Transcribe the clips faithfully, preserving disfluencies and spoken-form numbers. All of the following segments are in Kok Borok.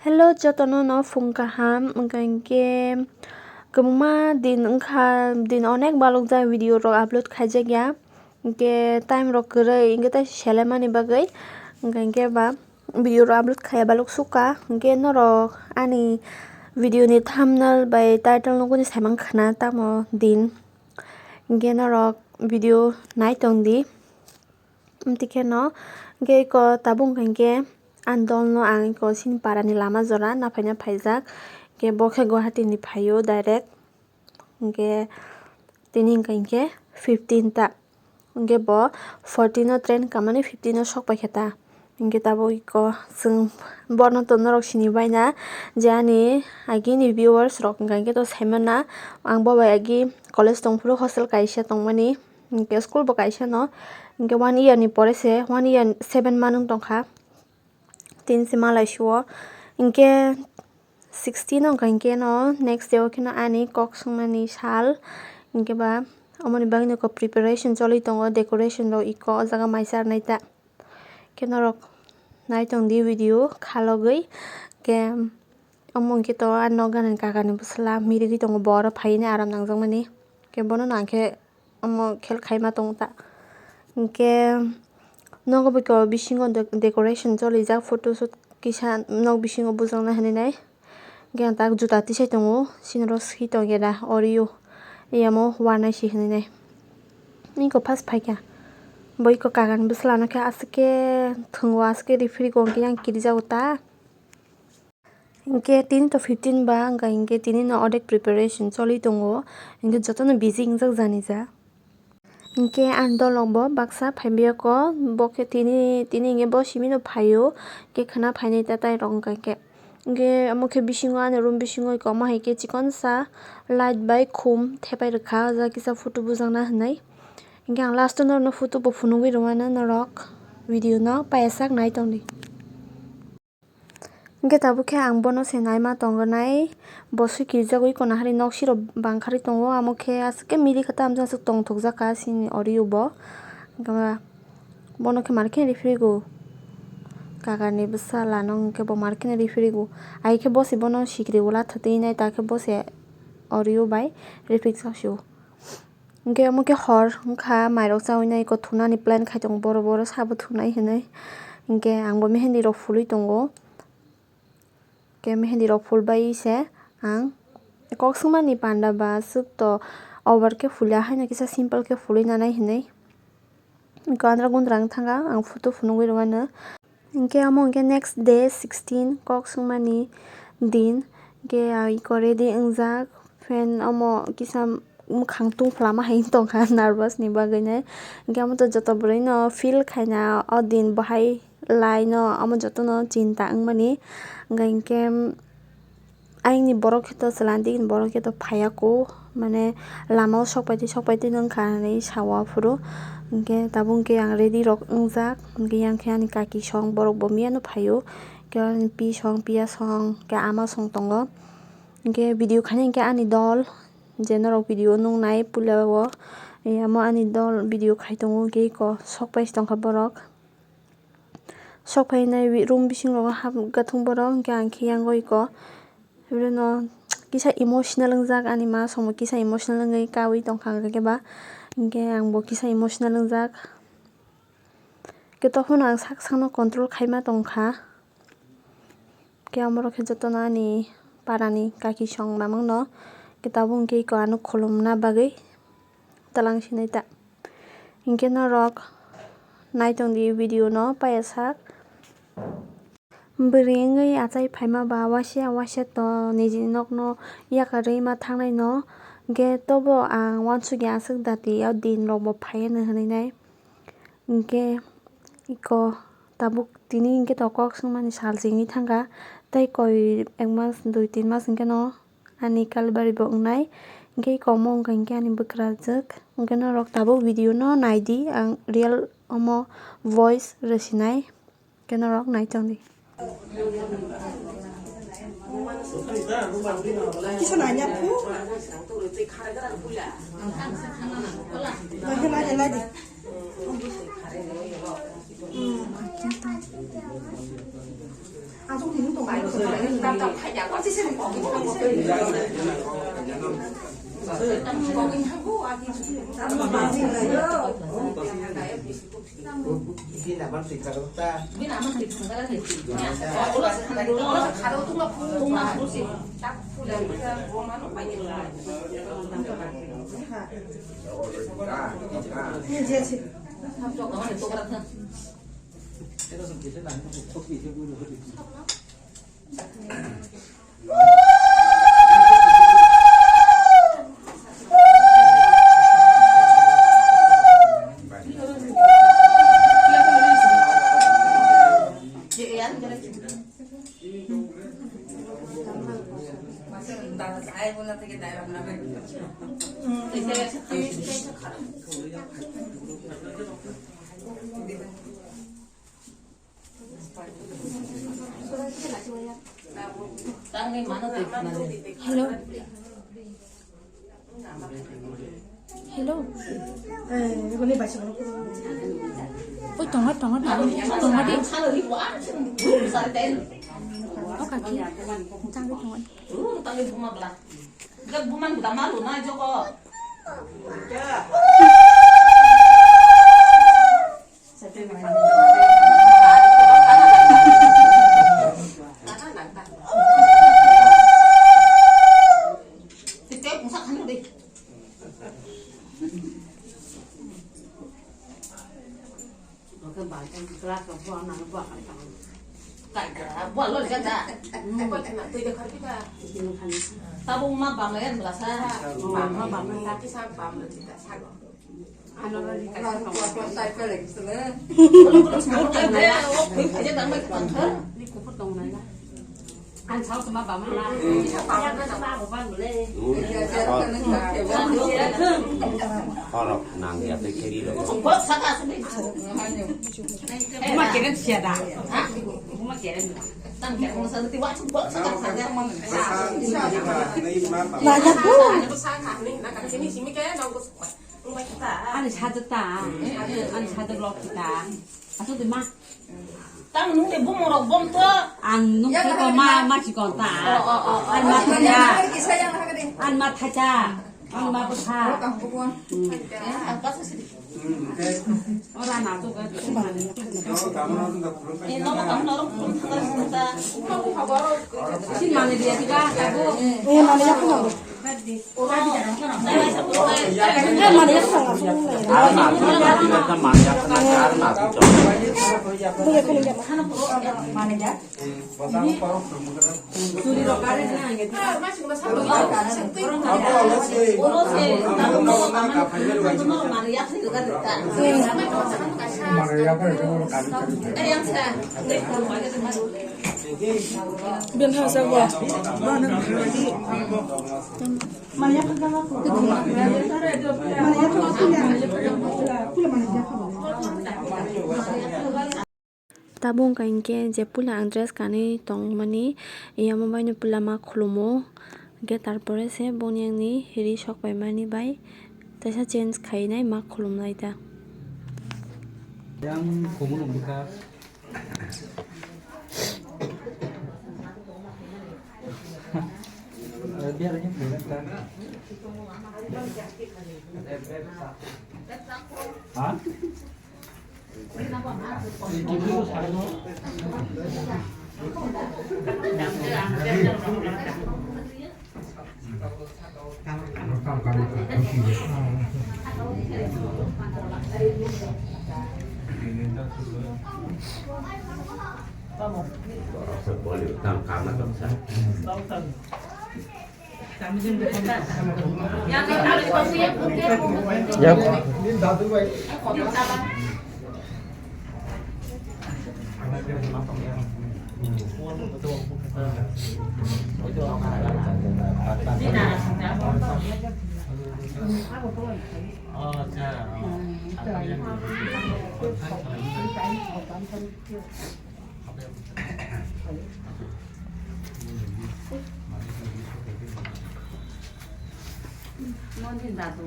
Hello, jotono no phung kaham, wngkha hinkhe kwbangma din wngkha, din onek balok jak video rok upload khaijak ya, hinkhe time rok kwrwi, hinkhe tei selaimani bagwi, wngkha hinkhe ba video rok upload khaiya balok sukha, hinkhe norok ani video ni thumbnail bai title nugwi saimankha na, tamo din, hinkhe norok video nai tongdi. Amtwi kheno, hinkhe iko tabuk wngkha hinkhe ani dolno ang iko chini parani lama jora naphaina phaijak. Hinkhe bo khe Guwahati ni phaio direct. Hinkhe tini wngkha hinkhe fifteen ta. Hinkhe bo fourteen o train kamani fifteen o sok paikha ta. Hinkhe tabuk iko chwng borno to norok sini baina je ani agini viewers rok wngkha hinkhe to saimana ang bo bai agi college tongphuru hostel kaisa tongmani. Hinkhe school bo kaisa no, hinkhe one year ni pore se, one year seven month wng tongkha, tin se malai suo. Hinkhe sixteen wngkha hinkhe no next day o kheno ani kok swngmani sal, hinkhe ba omoni bagwi no preparation choli tongo, decoration rok iko o jaga mai charnai ta. Khe norok nai tongdi video khalogwi, khe omo hinkhe to ani nok ganani kakani bwsla mirigwi tongo, bo oro phaiwi aram nangjakmani, khe bono nangkhe omo khel khaima tongo ta. Hinkhe nogo bwkha bisingo de-, decoration cholijak, photo shoot kisa nok bisingo bujaknai hinwi nai. Hinkhe ang tak juta tisai tongo, sinoro swi tongya da Oreo, yamo uanaisi hinwi nai. Nini ko first phaikha, bo iko kagan bwsla no khe aswk khe thwngo, aswk khe referee go hinkhe yang kirijago ta. Hinkhe tini to fifteen ba wngkha, hinkhe tini no odek preparation choli tongo, hinkhe jotono busy wngjak jani ja. Hinkhe ani dolok bo baksa phaibiyako, bo khe tini, tini hinkhe bo simi no phaio, hinkhe khwna phainai ta tai rok wngkha hinkhe. Hinkhe omo khe bisingo ani room bisingo iko omo hai khe chikonsa light bai khum thepai rwkha, o jaga kisa photo bujakna hinwi. Hinkhe ang last o norokno photo bo phunugwi rwmano norok video no paiyasak nai tongdi. Hinkhe tabuk khe ang bono se naima tongnai, bo swi kirijagwi kono hari nok sirok bangkharwi tongo, amo khe aswk khe mili khe tamjak aswk tongthokjak kha chini Oreo bo. Hinkhe bono khe mar khe rifrigo, kakani bwsala no hinkhe bo mar khe rifrigo, ai khe bo se bono sikiri ula thwtwi nai, ta khe bo se Oreo bai rifrik jak sio. Hinkhe omo khe hor wngkha, mairok chaui nai iko thunani plan khai tongo, boro boro sabo thunai hinwi. Hinkhe ang bo mehendi rok phulwi tongo. Hinkhe mehendi rok phulbai se ang kok swngmani panda ba swk to over khe phulia, haino kisa simple khe phulwi nanai hinwi. Iko andra gundra wng thangkha, ang photo phunugwi rwmano. Hinkhe omo hinkhe next day sixteen, kok swngmani din. Hinkhe, ah, iko ready wngjak, fan omo kisa mwkhang tungphla ma hai tongkha nervous ni bagwi nai. Hinkhe omo to joto bwrwi no feel khaina o din bo hai lai no omo joto no chinta wngmani. Hinkhe, hinkhe, Ayangni borok khe to chwla, dini borok khe to phaiya kho, mane lama o sok pai twi, sok pai twi no wngkha hinwi sa o aphuru. Hinkhe tabuk hinkhe ang ready rok wngjak, hinkhe yang khe ani kaki song borok bo miyano phaio, hinkhe ani pi song, piya song, hinkhe ama song tongo. Hinkhe video khaina hinkhe ani dol, je norok video nuknai puila o, amo ani dol video khai tongo, hinkhe eko sok pai se tongkha borok. Sok phainai room bisingo hap gathung borok, hinkhe ang khe yango iko. Ibrino kisa emotional wngjak ani ma songbo kisa emotional wngwi kaui tongkha, hwnkhe ba hinkhe angbo kisa emotional wngjak. Khe tokphano ang sak sakno control khaima tongkha. Khe amorok khe jotono ani parani kaki song mamangno khe tabuk hinkhe iko ano khulumna bagwi twlang sinai ta. Hinkhe norok nai tongdi video no paiya sak. Bwrwi wngwi achai phaima ba waisa waisa to nijini nokno yakarwi ma thangnai no, hinkhe tobo ang uansukya aswk dati o din rok bo phaiya hinwi nai. Hinkhe iko tabuk tini hinkhe to kok swngmani sal chengwi thangkha, tei koi ek mas dui tin mas hinkhe no ani kalibari bo wngnai. Hinkhe iko omo wngkha hinkhe ani bwkrajwk. Hinkhe norok tabuk video no naidi, ang real omo voice rwsinai. Hinkhe norok nai tongdi. Kisa nanya phu. Lagi, lagi, lagi. Hello. Hello. Oi, tonga, tonga, tonga, tonga di. O kaki, chang di tonga. Tabuk ma bamlai yan bwlasa. Khorok nang ya tei keri rok. Buma keren sia da. Buma keren. Ani sadar ta. Ani sadar lok ta. Asuk di ma. Tang nung de bumung rok bom to. Ang nung ko ma, ma si kon ta. Oh, oh, oh, oh. An ma thaja. An ma thaja. Ang ma bwkha. Eh, ang pas sidi. Ora na to ga. Eh, no, no, no, no, no, no, no. Sin mane dia tiga, kabu. Eh, mane ya ko. Bin ha sa wa. Tabuk wngkha hinkhe je puila ang dress kanwi tongmani, yamo baino puila ma khulumo, hinkhe tarpore se boni ani ri sok paimani bai teisa change khainai ma khulumlai ta. Yang khumulum bwkha. Ha? Monjin dadu.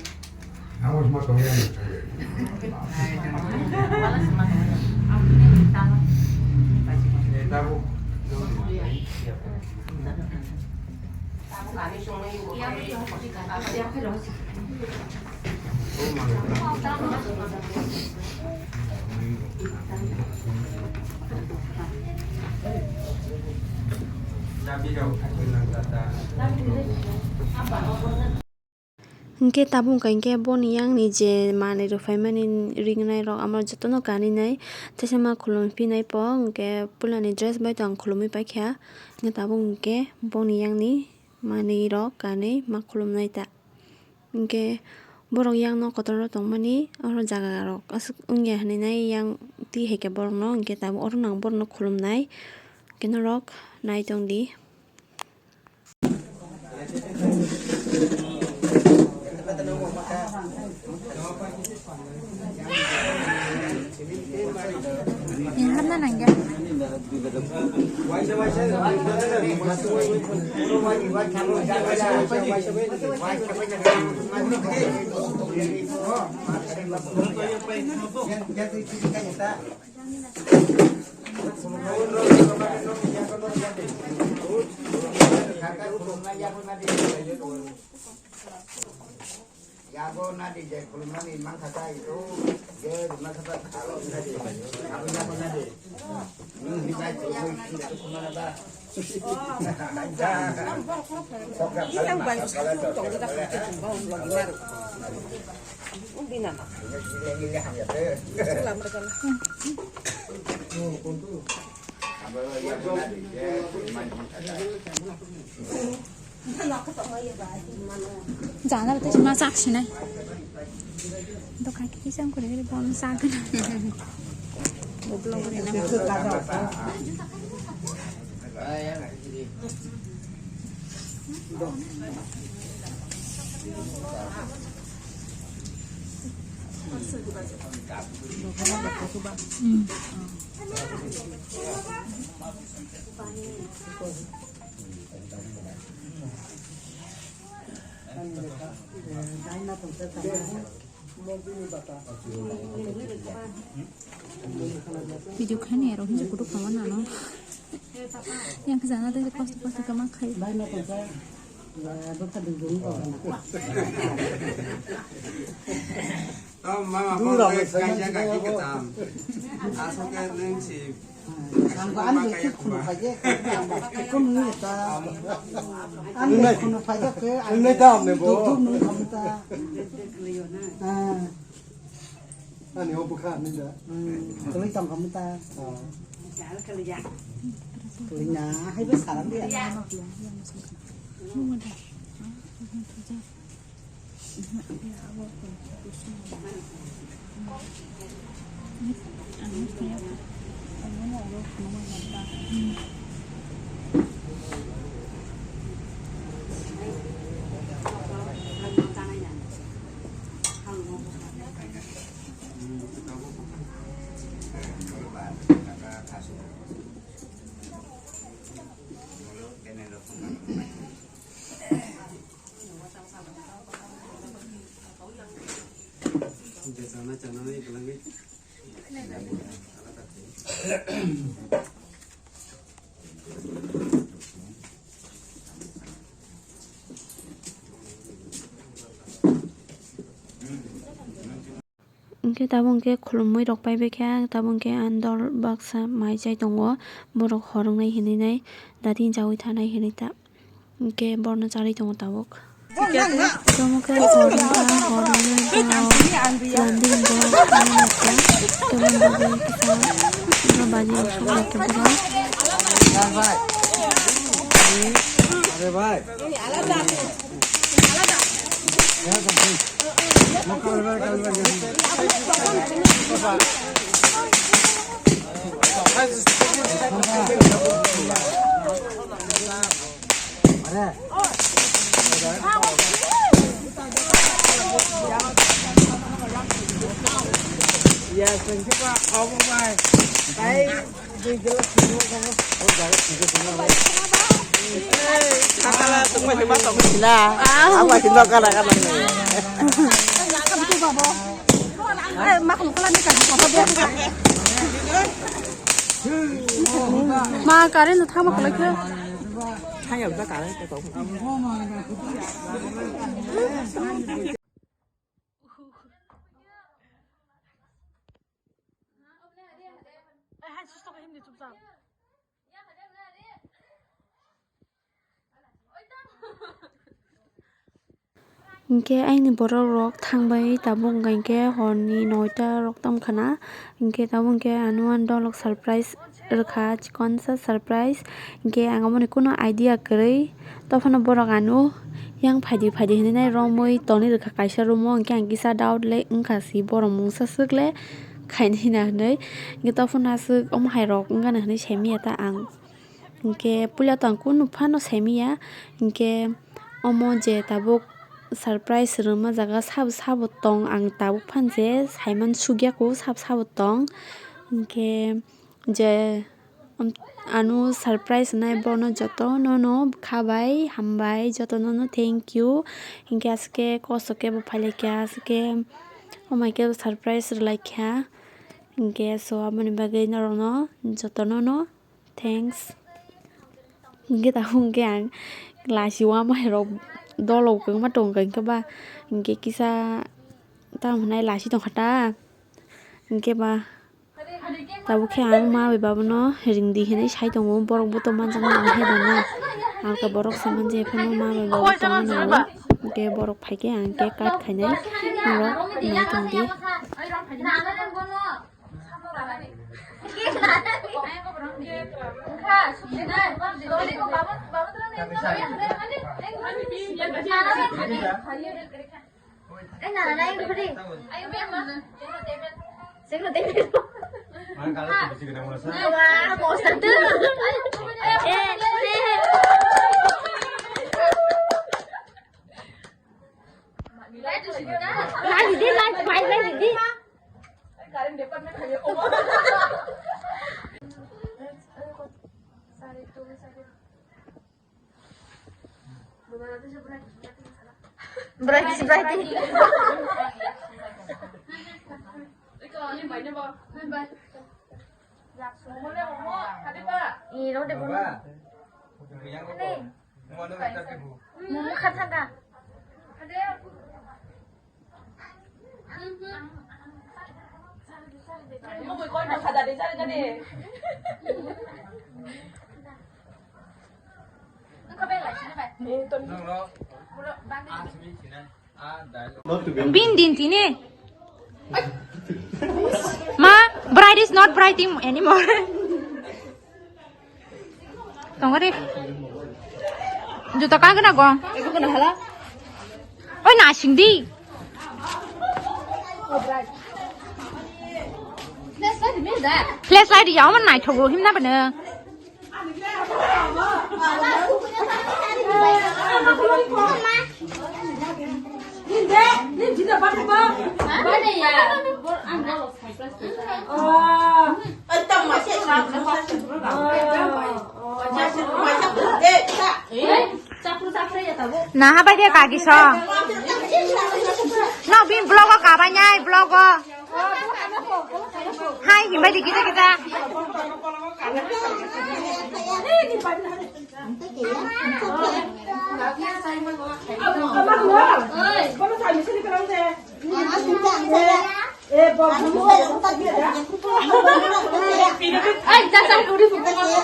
Awas ma tong ya. Awas ma tong ya. Aku ni minta. Eh, tabu. Hwnkhe tabuk wngkha hinkhe boni yang ni je manwi rwphaimani ringnai rok, amo jotono kanwi nai, teisa ma khulum phinai po, hwnkhe puila ni dress bai to ang khulumwi paikha, hwnkhe tabuk hwnkhe boni yang ni manwi rok kanwi ma khulumnai ta. Hwnkhe borok yang no kotor o tongmani oro jaga rok aswk wngya hinwi nai yang twi hai khe borok no, hwnkhe tabuk oro no ang borok no khulumnai, hwnkhe norok nai tong di. Yang hapna nangya. Yago nadi je khulumani mankha tai to, je mankha ta khalo nadi. Abo yago nadi. Hmm, hibai khulumani khulumani ba. Yang bai tong da kham te ba logi maru. Undi na na. Abo yago nadi je khulumani mankha tai. Jana da tei ma sak sinai. Dokan khe kisa kore kore bon sak na. Boblo kore na. Video khaini aro hinja kudu khawa nano. Yang khajana tei kosto kosto kama khai. Tamo mama dura kok kaisa kaki ketam. Asok ke neng si. Ang ani khunu phaje, khunu ta. Ani khunu phaje ke ani ta amne bo. Duk duk nung khamu ta. Ani obo kha ani da. Tuli tong khamu ta. Tuli na hai ba salam dia. Hwnkhe tabuk hwnkhe khulumui rok paibai kha, tabuk hwnkhe andor baksa mai chai tongo, borok hor wngnai hinwi nai dati jaui thanai hinwi ta, hwnkhe borno charwi tongo tabuk. Tabuk khe hor wngkha, hor wngnai borok landing borok wngkha, tabuk bagwi kisa borok baji rok sokha khe borok. Are bhai. Sila. Apa sih no kana kana ni? Ma kare no thama kala khe. Hinkhe aini borok rok thangbai tabuk hinkhe horni noita rok tongkha na, hinkhe tabuk hinkhe ano ani dolok surprise rwkha, chikonsa surprise, hinkhe ang aboni kunu idea kwrwi. Tophano borok ano yang phaidi phaidi hinwi nai romwi tonwi rwkha kaisa room o, hinkhe ang kisa doubt le wngkha si borok mungsa swk le khainai na hinwi, hinkhe tophano aswk omo hai rok wngkha na hinwi saimanya ta ang. Hinkhe puila to ang kunu phano saimanya, hinkhe omo je tabuk surprise rwma jaga sabo sabo tong, ang tabuk phano je saiman sugya kho sabo sabo tong. Hinkhe je, um, ano surprise rwnai bono jotono no khabai hambai, jotono no thank you. Hinkhe aswk khe kosto khe bo phailaikha, aswk khe omo hai khe surprise rwlaikha. Hinkhe so aboni bagwi norokno jotono no thanks. Hinkhe tabuk hinkhe ang lachio ama hai rok dolok kwbangma tongkha hinkhe ba, hinkhe kisa tamo hwnai lachi tongkha ta, hinkhe ba tabuk khe ang ma bai babono ringdi hinwi sai tongo, borok bo tongma jani ang hai rwna, ang khe borok se manja phano ma bai babono tongma nango, hinkhe borok phaikhe ang cake cut khainai norok nai tongdi. Bright, bright. Iro de bono. Ani. Mumu khathanga. Bin din tine. Ma, bride is not bride anymore. Tongori. Juta kagna go. Ego kena hala. Oi, nasing di. Flashlight ya, man nai thogo himna bana. Naha bai de kagi song. No bin vlog o kabai nai vlog o. Hai himbai di kita kita.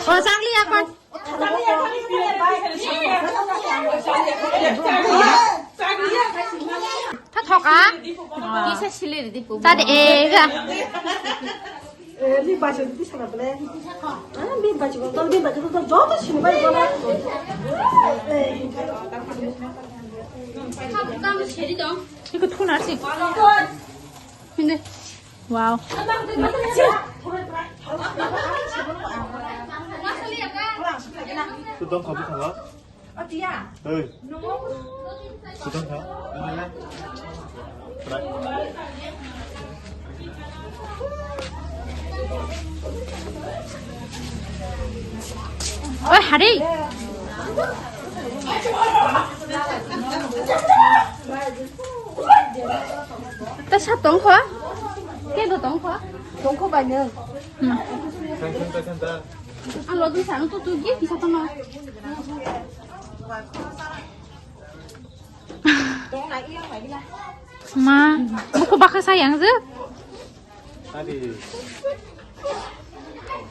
O chakli akon. Tha thoka. Kisa sili di pu. Ta de ega. Eh, ni bajo di sana bole. Ah, ni bajo ko, ni bajo ko, joto sini bajo ko. Iko thuna si. Hindi. Wow. Hey. Sudang ha? Mana? Right. Oi, hari. Ta sa tongkho? Kebo tongkho? Tongkho bai nung. Hmm. Ang lodung sa, ang tutu gi kisa tono. Ma, buku bakha sayang je.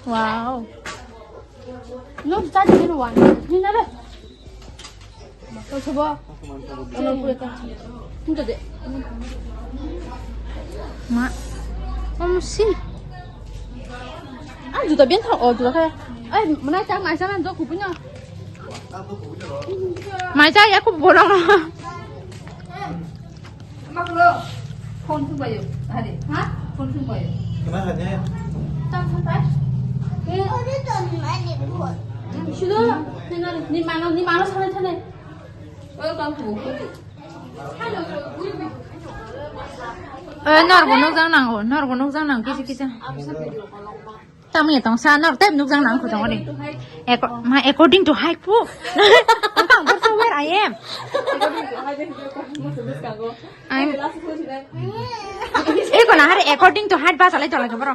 Wow. No, tadi ni wan. Ni na le. Kau coba. Kalau aku datang. Minta deh. Ma. Om si. Ah, juta bian tau. Oh, juta kaya. Eh, mana cak nai sana jok kupunya. Mai cak ya aku bolong. Phone thung bayo. Hadi. Ha? Phone thung bayo. Kena hanya. Tang sampai. Sudah. Ni mana, ni mana sana sana. Welcome to. Eh, norbo nukjang nango, norbo nukjang nango, kisa kisa. Tamni tong sa, nor tep nukjang nang khutong ni. Acco-, ma, according to height pu. Ang tang, that's where I am. I'm, iko na hari according to height ba salai tolai keboro.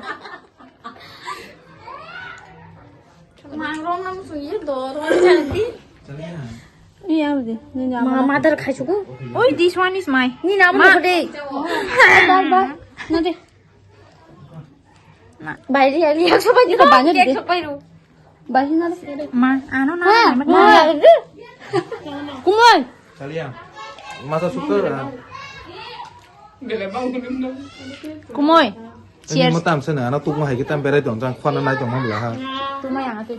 Nang rom nam suye do rom jadi. Iya, udah. Ini nama. Ma, mother khai suku. Oi, this one is my. Ini nama ma. Gede. Bye, bye. Nanti. Bai, ri, ri, ri, sok pai ri. Iko banyak deh. Sok pai ru. Bai, hina. Ma, ano na. Ha, ma, ma. Kumoi. Kalian. Masa suka. Kumoi. Cheers. Mo tam sene, ano tukma hai kitam berai tong, jang khwana nai tong mamla ha. Tuma yang atu.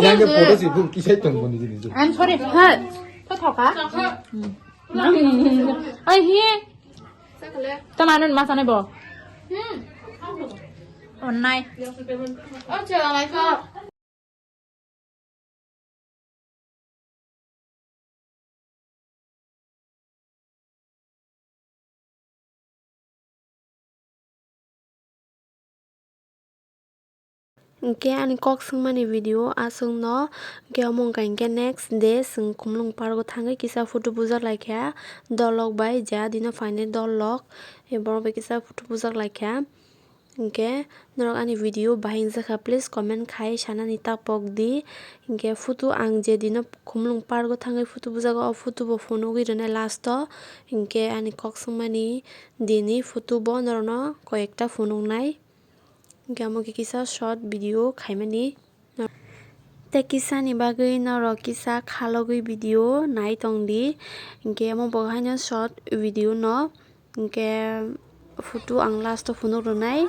Yang ke photo si bu kisai tong boni jini ju. I'm sorry. Ha. To thoka. Hmm. Ai hi. Tama nun masa ne bo. Hmm. Onnai. Oh, chala mai ka. Hwnkhe ani kok swngmani video aswkno, hwnkhe omo wngkha hinkhe next day chwng Khumulwng park o thangwi kisa photo bujak laikha dolok bai, ja dino phainai dolok, borok bai kisa photo bujak laikha. Hwnkhe norok ani video bahai wngjakha, please comment khai sanani ta pok di. Hwnkhe photo ang je dino Khumulwng park o thangwi photo bujago, o photo bo phunugwi rwnai last o. Hwnkhe ani kok swngmani dini photo bo norokno koi ekta phunuknai. Hwnkhe amo khe kisa short video khaimani. Tei kisani bagwi norok kisa khalogwi video nai tongdi. Hwnkhe omo bo haino short video no. Hwnkhe photo ang last o phunuk rwnai.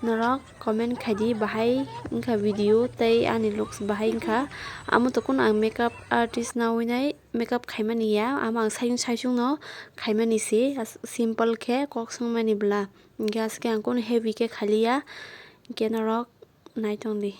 Norok comment khaidi bahai wngkha video tei ani looks bahai wngkha. Amo tokun ang makeup artist nawi nai makeup khaimani ya. Amo ang saisung saisung no khaimani se. Simple khe kok swngmani bwla. Hwnkhe aske ang kunu heavy khe khaliya. Hwnkhe norok nai tongdi.